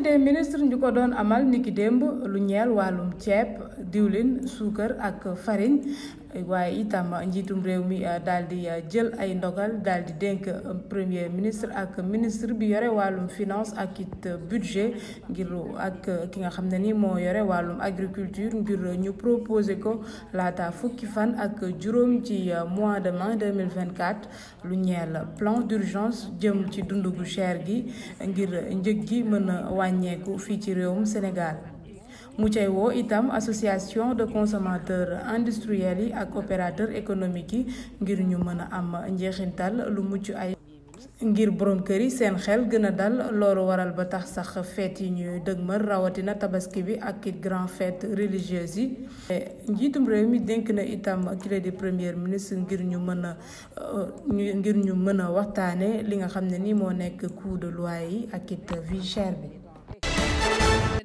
des ministres ñu ko doon amal niki démb lu ñeel wàllum ceeb diwlin suukar ak farine waaye itam njiitum réew mi daal di jël ay ndogal daal di dénk premier ministre ak ministre bi yore wàllum finance ak it budget ngir ak ki nga xam ne ni moo yore wàllum agriculture ngir ñu proposé ko laata fukki fan ak juróom ci mois de mai 2024 lu ñeel plan d'urgence jëm ci dundu gu cher gi ngir njëg gi mën a wàññeeku fii ci réewum Sénégal. mu cay woo itam association de consommateurs industriels yi ak opérateurs économiques yi ngir ñu mën a am njeexintal lu mucc ay ngir borom kër yi seen xel gën a dal loolu waral ba tax sax fête yi ñuy dëgmal rawatina tabaski bi ak it grand fête religieuse yi njiitum réew mi dénk na itam kile di premier ministre ngir ñu mën a waxtaane li nga xam ne ni moo nekk coût de loyer yi ak it vie chère bi.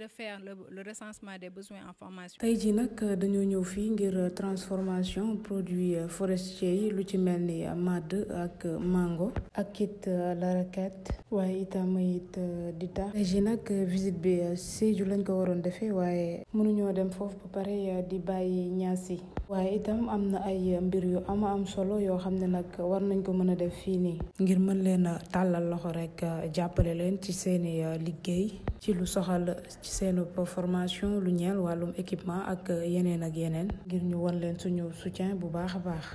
De faire le recensement des besoins en formation. tey jii nag dañoo ñëw fii ngir transformation produits forestiers yi lu ci mel ni màdd ak mango ak it laraket waaye itam it dita. tey jii nag visite bi Sédhiou lañ ko waroon defee waaye mënuñoo dem foofu ba pare di bàyyi Niassy waaye itam am na ay mbir yu am solo yoo xam ne nag war nañ ko mën a def fii nii ngir mën leen a tàllal loxo rek jàppale leen ci seeni liggéey ci lu soxal ci seenu formation lu ñeel wàllum équipement ak yeneen ngir ñu won leen suñu soutien bu baax a baax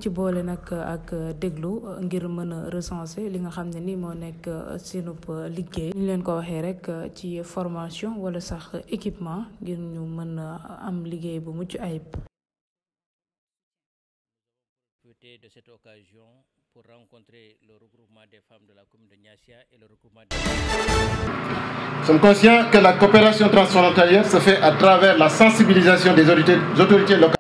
ci boole nag ak déglu ngir mën a recenser li nga xam ne ni moo nekk seenu liggéey ñu leen ko waxee rek ci formation wala sax équipement ngir ñu mën a am liggéey bu mucc ayib. De cette occasion pour rencontrer le regroupement des femmes de la commune de Niassia et le regroupement Nous sommes conscients que la coopération transfrontalière se fait à travers la sensibilisation des autorités locales.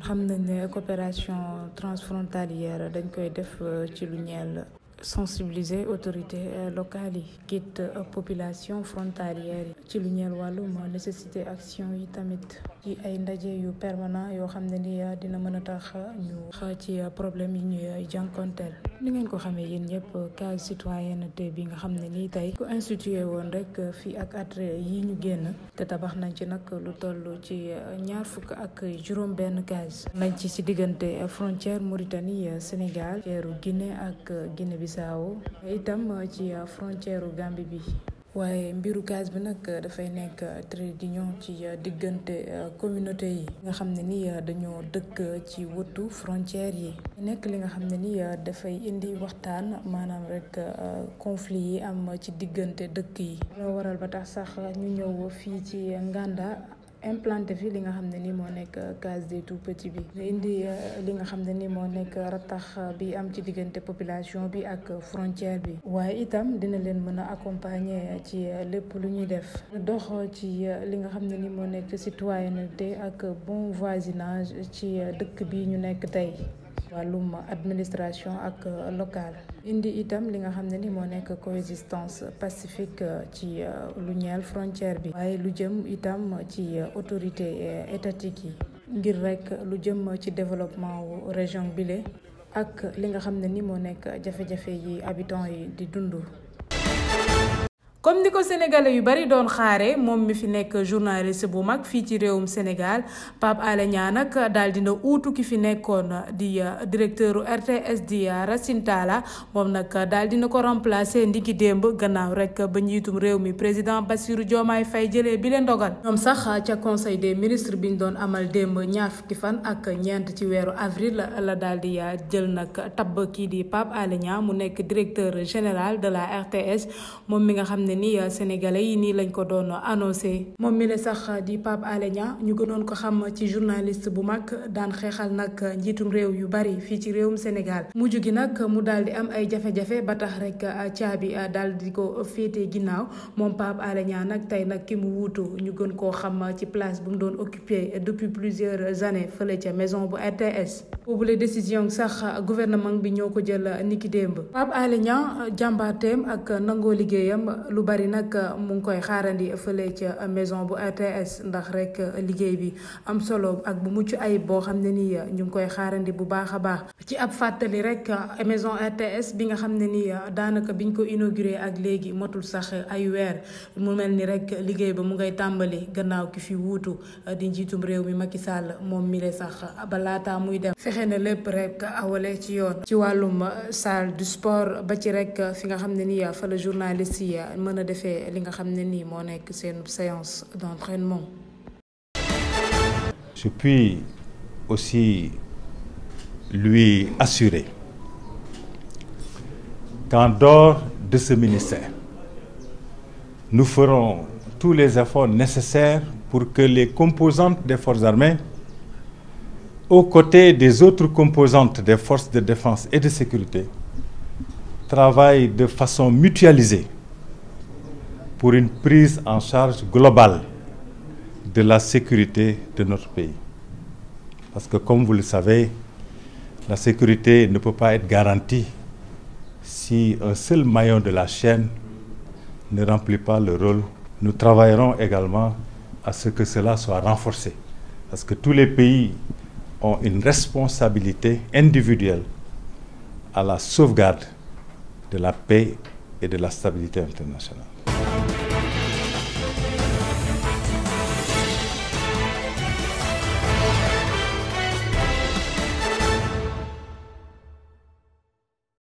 xam nañ ne coopération transfrontalière dañ koy def ci lu ñeel sensibiliser autorités locales yi kit population frontalière yi ci lu ñeel wàllum nécessité action yi tamit ci ay ndaje yu permanent yoo xam ne ni dina mën a tax ñu ci problème yi ñuy jànkonteel ni ngeen ko xamee yéen ñëpp case citoyenneté bi nga xam ne nii tey ku institué woon rek fii ak at yi ñu génn te tabax nañ ci nag lu toll ci 25 case nañ ci diggante frontière Mauritanie Sénégal frontière Guinée ak Guinée Bissau itam ci frontière Gambie bi waaye mbiru gaz bi nag dafay nekk trait d'union ci diggante communauté yi nga xam ne ni dañoo dëkk ci wëttu frontière yi nekk li nga xam ne ni dafay indi waxtaan maanaam rek conflit yi am ci diggante dëkk yi loo waral ba tax sax ñu ñëw fii ci Nganda implanté fi li nga xam ne ni moo nekk case des tout petits bi indi li nga xam ne ni moo nekk ratax bi am ci diggante population bi ak frontière bi waaye itam dina leen mën a accompagner ci lépp lu ñuy def dox ci li nga xam ne ni moo nekk citoyenneté ak bon voisinage ci dëkk bi ñu nekk tey wàllum administration ak locale indi itam li nga xam ne ni moo nekk coexistence pacifique ci lu ñeel frontière bi waaye lu jëm itam ci autorité étatique yi ngir rek lu jëm ci développement wu région bile ak li nga xam ne ni moo nekk jafe-jafe yi habitants yi di dund. comme ni ko sénégalais yu bari doon xaare moom mi fi nekk journaliste bu mag fii ci réewum Sénégal Pape Alé Niang nag daal dina uutu ki fi nekkoon di directeur RTS di Racine Talla moom nag daal dina ko remplacer ndiki démb gannaaw rek ba njiitum réew mi président Bassirou Diomaye Faye jëlee bi leen ndogal ñoom sax ca conseil des ministres bi ñu doon amal démb ñaar fukki fan ak ñeent ci weeru avril la daal di jël nag tabb kii di Pape Alé Niang mu nekk directeur général de la RTS moom mi nga xam ne ni sénégalais yi nii lañ ko doon annoncé moom mi la sax di Pape Alé Niang ñu gënoon ko xam ci journaliste bu mag daan xeexal nag njiitum réew yu bari fii ci réewum Sénégal mujj gi nag mu daal di am ay jafe-jafe ba tax rek caabi daal di ko féete ginnaaw moom Pape Alé Niang nag tey nag ki mu wuutu ñu gën koo xam ci place bu mu doon occupé depuis plusieurs années fële ca maison bu RTS boobu la décision sax gouvernement bi ñoo ko jël niki démb Pape Alé Niang jàmbaateem ak nangoo liggéeyam lu bari nag mu ngi koy xaarandi fële ca maison bu RTS ndax rek liggéey bi am solo ak bu mucc ayib boo xam ne ni ñu ngi koy xaarandi bu baax a baax. ci ab fàttali rek maison RTS bi nga xam ne ni daanaka biñ ko inauguré ak léegi motul sax ay weer mu mel ni rek liggéey ba mu ngay tàmbali gannaaw ki fi wuutu di njiitum réew mi Macky Sall moom mi le sax ba laata muy dem fexe na lépp rek awale ci yoon ci wàllum salle du sport ba ci rek fi nga xam ne ni fa la journaliste yi mën a defee li nga xam ne nii moo nekk seen séance d'entraînement. Je puis aussi lui assurer qu'en dehors de ce ministère, nous ferons tous les efforts nécessaires pour que les composantes des forces armées, aux côtés des autres composantes des forces de défense et de sécurité, travaillent de façon mutualisée pour une prise en charge globale de la sécurité de notre pays. Parce que comme vous le savez, la sécurité ne peut pas être garantie si un seul maillon de la chaîne ne remplit pas le rôle. Nous travaillerons également à ce que cela soit renforcé. Parce que tous les pays ont une responsabilité individuelle à la sauvegarde de la paix et de la stabilité internationale.